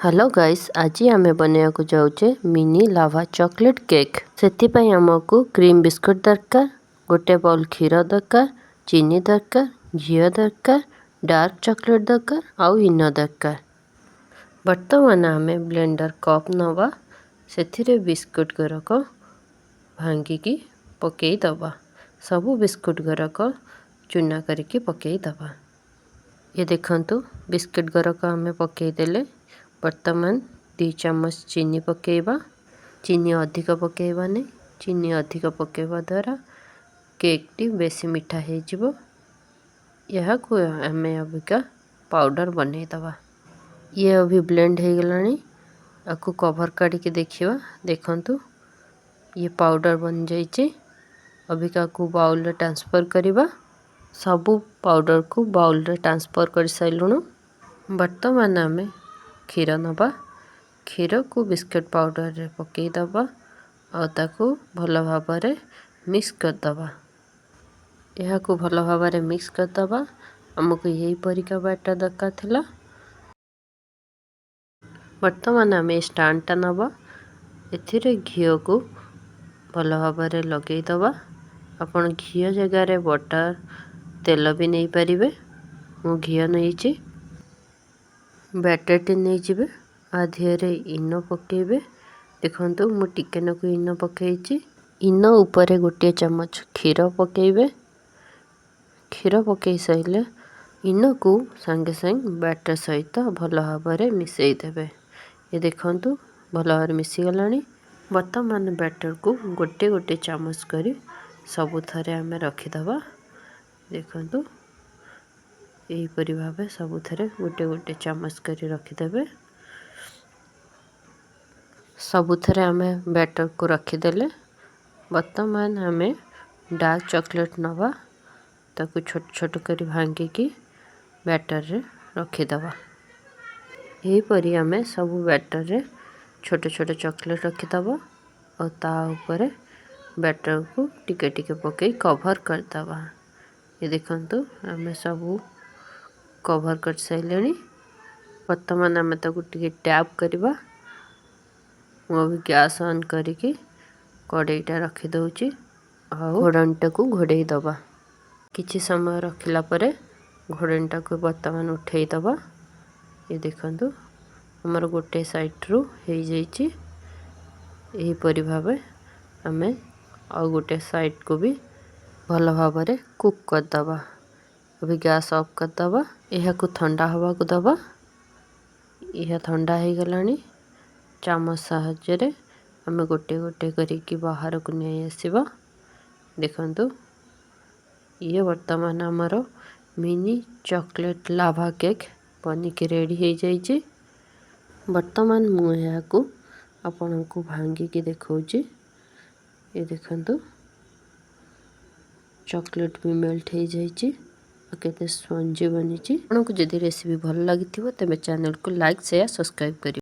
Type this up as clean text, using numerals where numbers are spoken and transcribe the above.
Hello guys, ଆଜି ଆମେ ବନେଇବାକୁ ଯାଉଛେ ମିନି ଲାଭା ଚକୋଲେଟ୍ କେକ୍। ସେଥିପାଇଁ ଆମକୁ କ୍ରିମ୍ ବିସ୍କୁଟ୍ ଦରକାର, ଗୋଟେ ବାଉଲ୍ କ୍ଷୀର ଦରକାର, ଚିନି ଦରକାର, ଘିଅ ଦରକାର, ଡାର୍କ ଚକୋଲେଟ୍ ଦରକାର ଆଉ ଇନୋ ଦରକାର। ବର୍ତ୍ତମାନ ଆମେ ବ୍ଲେଣ୍ଡର କପ୍ ନେବା। ସେଥିରେ ବିସ୍କୁଟ୍ ଗୁଡ଼ାକ ଭାଙ୍ଗିକି ପକାଇଦେବା। ସବୁ ବିସ୍କୁଟ୍ ଗୁଡ଼ାକ ଚୁନା କରିକି ପକାଇଦେବା। ଇଏ ଦେଖନ୍ତୁ, ବିସ୍କୁଟ୍ ଗୁଡ଼ାକ ଆମେ ପକାଇଦେଲେ। ବର୍ତ୍ତମାନ 2 ଚାମଚ ଚିନି ପକାଇବା। ଚିନି ଅଧିକ ପକାଇବାନି। ଚିନି ଅଧିକ ପକାଇବା ଦ୍ୱାରା କେକ୍ଟି ବେଶୀ ମିଠା ହେଇଯିବ। ଏହାକୁ ଆମେ ଅବିକା ପାଉଡ଼ର ବନେଇଦେବା। ଇଏ ଅଭି ବ୍ଲେଣ୍ଡ ହେଇଗଲାଣି। ଆକୁ କଭର୍ କାଢ଼ିକି ଦେଖିବା। ଦେଖନ୍ତୁ, ଇଏ ପାଉଡ଼ର ବନିଯାଇଛି। ଅବିକାକୁ ବାଉଲରେ ଟ୍ରାନ୍ସଫର୍ କରିବା। ସବୁ ପାଉଡ଼ରକୁ ବାଉଲରେ ଟ୍ରାନ୍ସଫର୍ କରିସାରିଲୁଣୁ। ବର୍ତ୍ତମାନ ଆମେ କ୍ଷୀର ନେବା। କ୍ଷୀରକୁ ବିସ୍କୁଟ୍ ପାଉଡ଼ରରେ ପକାଇଦେବା ଆଉ ତାକୁ ଭଲ ଭାବରେ ମିକ୍ସ କରିଦେବା। ଏହାକୁ ଭଲ ଭାବରେ ମିକ୍ସ କରିଦେବା। ଆମକୁ ଏହିପରିକା ବ୍ୟାଟର୍ ଦରକାର ଥିଲା। ବର୍ତ୍ତମାନ ଆମେ ଏ ଷ୍ଟାଣ୍ଡଟା ନେବା। ଏଥିରେ ଘିଅକୁ ଭଲ ଭାବରେ ଲଗେଇଦେବା। ଆପଣ ଘିଅ ଜାଗାରେ ବଟର୍, ତେଲ ବି ନେଇପାରିବେ। ମୁଁ ଘିଅ ନେଇଛି। ବ୍ୟାଟର୍ଟି ନେଇଯିବେ, ଆ ଦେହରେ ଇନୋ ପକାଇବେ। ଦେଖନ୍ତୁ, ମୁଁ ଟିକେନାକୁ ଇନୋ ପକାଇଛି। ଇନୋ ଉପରେ 1 ଚାମଚ କ୍ଷୀର ପକାଇବେ। କ୍ଷୀର ପକାଇ ସାରିଲେ ଇନୋକୁ ସାଙ୍ଗେ ସାଙ୍ଗେ ବ୍ୟାଟର୍ ସହିତ ଭଲ ଭାବରେ ମିଶାଇ ଦେବେ। ଏ ଦେଖନ୍ତୁ, ଭଲ ଭାବରେ ମିଶିଗଲାଣି। ବର୍ତ୍ତମାନ ବ୍ୟାଟର୍କୁ ଗୋଟେ ଗୋଟେ ଚାମଚ କରି ସବୁଥିରେ ଆମେ ରଖିଦେବା। ଦେଖନ୍ତୁ, ଏହିପରି ଭାବେ ସବୁଥିରେ ଗୋଟେ ଗୋଟେ ଚାମଚ କରି ରଖିଦେବେ। ସବୁଥିରେ ଆମେ ବ୍ୟାଟର୍କୁ ରଖିଦେଲେ। ବର୍ତ୍ତମାନ ଆମେ ଡାର୍କ ଚକୋଲେଟ୍ ନେବା। ତାକୁ ଛୋଟ ଛୋଟ କରି ଭାଙ୍ଗିକି ବ୍ୟାଟର୍ରେ ରଖିଦେବା। ଏହିପରି ଆମେ ସବୁ ବ୍ୟାଟର୍ରେ ଛୋଟ ଛୋଟ ଚକୋଲେଟ୍ ରଖିଦେବା ଆଉ ତା ଉପରେ ବ୍ୟାଟର୍କୁ ଟିକେ ଟିକେ ପକାଇ କଭର୍ କରିଦେବା। ଏ ଦେଖନ୍ତୁ, ଆମେ ସବୁ କଭର୍ କରିସାରିଲେଣି। ବର୍ତ୍ତମାନ ଆମେ ତାକୁ ଟିକେ ଟ୍ୟାପ୍ କରିବା। ମୁଁ ବି ଗ୍ୟାସ୍ ଅନ୍ କରିକି କଡ଼େଇଟା ରଖିଦେଉଛି ଆଉ ଘୋଡ଼ଣୀଟାକୁ ଘୋଡ଼େଇ ଦେବା। କିଛି ସମୟ ରଖିଲା ପରେ ଘୋଡ଼ଣୀଟାକୁ ବର୍ତ୍ତମାନ ଉଠେଇ ଦେବା। ଏ ଦେଖନ୍ତୁ, ଆମର ଗୋଟେ ସାଇଡ଼ରୁ ହେଇଯାଇଛି। ଏହିପରି ଭାବେ ଆମେ ଆଉ ଗୋଟେ ସାଇଡ଼କୁ ବି ଭଲ ଭାବରେ କୁକ୍ କରିଦେବା। ଏବେ ଗ୍ୟାସ୍ ଅଫ୍ କରିଦେବା। ଏହାକୁ ଥଣ୍ଡା ହେବାକୁ ଦେବା। ଏହା ଥଣ୍ଡା ହେଇଗଲାଣି। ଚାମଚ ସାହାଯ୍ୟରେ ଆମେ ଗୋଟେ ଗୋଟେ କରିକି ବାହାରକୁ ନେଇ ଆସିବା। ଦେଖନ୍ତୁ, ଇଏ ବର୍ତ୍ତମାନ ଆମର ମିନି ଚକୋଲେଟ୍ ଲାଭା କେକ୍ ବନିକି ରେଡ଼ି ହେଇଯାଇଛି। ବର୍ତ୍ତମାନ ମୁଁ ଏହାକୁ ଆପଣଙ୍କୁ ଭାଙ୍ଗିକି ଦେଖାଉଛି। ଏ ଦେଖନ୍ତୁ, ଚକୋଲେଟ୍ ବି ମେଲ୍ଟ ହେଇଯାଇଛି ଆଉ କେତେ ସ୍ପଞ୍ଜି ବନିଛି। ଆପଣଙ୍କୁ ଯଦି ରେସିପି ଭଲ ଲାଗିଥିବ, ତେବେ ଚ୍ୟାନେଲକୁ ଲାଇକ୍, ସେୟାର, ସବସ୍କ୍ରାଇବ୍ କରିବେ।